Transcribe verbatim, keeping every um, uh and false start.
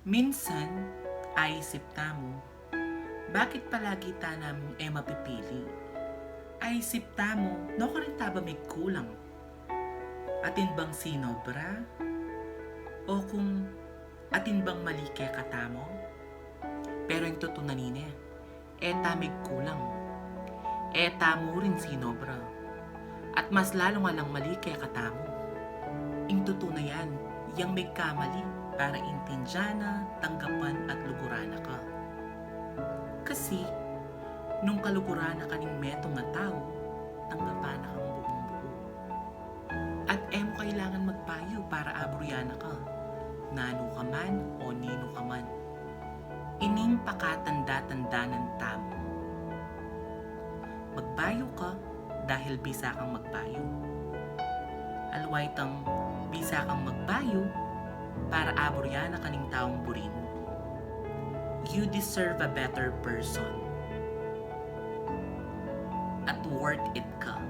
Minsan, aisip tamu, bakit palagi ta namung e mapipili? Aisip tamu, nukarin ta ba migkulang? Atin bang sinobra? O kung atin bang mali kekatamu? Pero ing tutunan ne, e ta migkulang. E tamu rin sinobra. At mas lalu nga lang mali kekatamu. Ing tutu na yan, yang migkamali para intindian na, tanggapan at luguran na ka. Kasi, nung kaluguran na ka ning metung a tau, tanggapan na kang buung-buo. At e mu kailangan magbayu para aburuan na ka, nanu ka man o ninu ka man. Ining pakatanda-tandanan tamu. Magbayu ka dahil bisa kang magbayu. Aliwa itang bisa kang magbayu para aburuan na ka ning taung buri mu. You deserve a better person. At worth it ka.